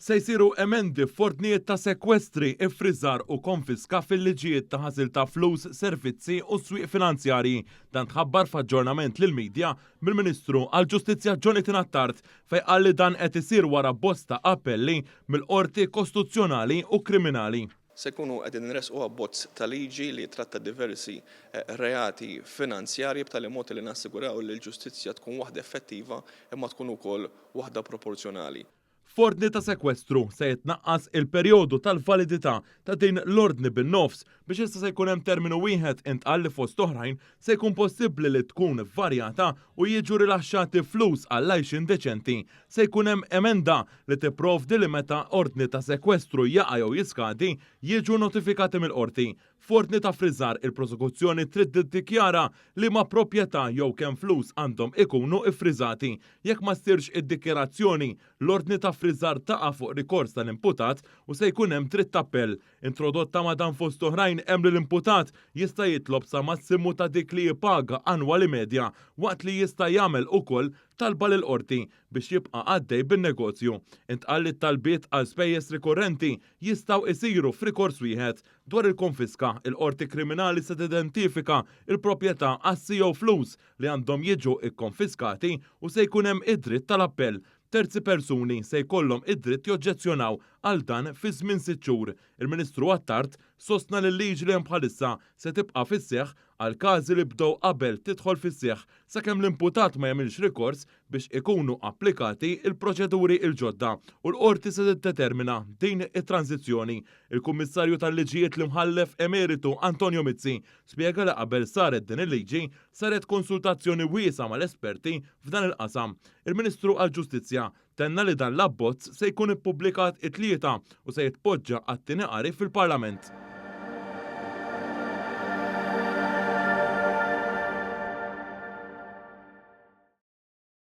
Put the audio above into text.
Se jsiru emendi f'ordnijiet ta' sekwestri, iffriżar u konfiska fil-liġijiet ta' ħasil ta' flus, servizzi u swieq finanzjarji. Dan tħabbar f'aġġornament lill-media mill-Ministru għall-Ġustizzja Jonathan Attard fejn qal li dan qed isir wara bosta appelli mill-Qorti Kostituzzjonali u Kriminali. Se nkunu qegħdin inressqu abbozz ta' liġi li jittratta diversi reati finanzjarji b'tali mod li nassiguraw li l-ġustizzja tkun waħda effettiva imma tkun ukoll waħda proporzjonali. F'ordni ta' sekwestru se jitnaqqas il-perjodu tal-validità ta' din l-ordni bin-nofs biex issa se jkun hemm terminu wieħed intqal li fost oħrajn se jkun possibbli li tkun varjata u jiġu rilaxxati flus għall-għajxien deċenti. Se jkun hemm emenda li tipprovdi li meta ordni ta' sekwestru jaqa' jew jiskadi jiġu notifikati mill-qorti. F'ordni ta' ffriżar, il-prosekuzzjoni trid tiddikjara liema proprjetà jew kemm flus għandhom ikunu ffriżati. Jekk ma ssirx id-dikjarazzjoni, l-ordni ta' ffriżar taqa' fuq rikors tal-imputat u se jkun hemm dritt ta' appell. Introdotta ma' dan fost oħrajn hemm li l-imputat jista' jitlob sa massimu ta' dik li jipaga annwali medja waqt li jista' jagħmel ukoll talba lill-qorti biex jibqa' għaddej bin-negozju. Intqal li t-talbiet għal spejjeż rikorrenti jistgħu isiru f'rikors wieħed. Dwar il-konfiska, il-Qorti Kriminali se tidentifika l-proprjetà, assi jew flus li għandhom jiġu kkonfiskati u se jkun hemm id-dritt tal-appell. Terzi persuni se jkollhom id-dritt joġġezzjonaw għal dan fi żmien sitt xhur. Il-Ministru Attard sostna li l-liġi li hemm bħalissa se tibqa' fis-seħħ għal każi li bdew qabel tidħol fis-seħħ sakemm l-imputat ma jagħmilx rikors biex ikunu applikati l-proċeduri l-ġodda u l-Qorti se tiddetermina din it-tranżizzjoni. Il-Kummissarju tal-Liġijiet l-Imħallef Emeritu Antonio Mizzi spjega li qabel saret din il-liġi saret konsultazzjoni wiesgħa mal-esperti f'dan il-qasam. Il-Ministru għall-Ġustizzja tenna li dan l-abbozz se jkun ippubblikat it-Tlieta u se jitpoġġa għat-tieni qari fil-Parlament.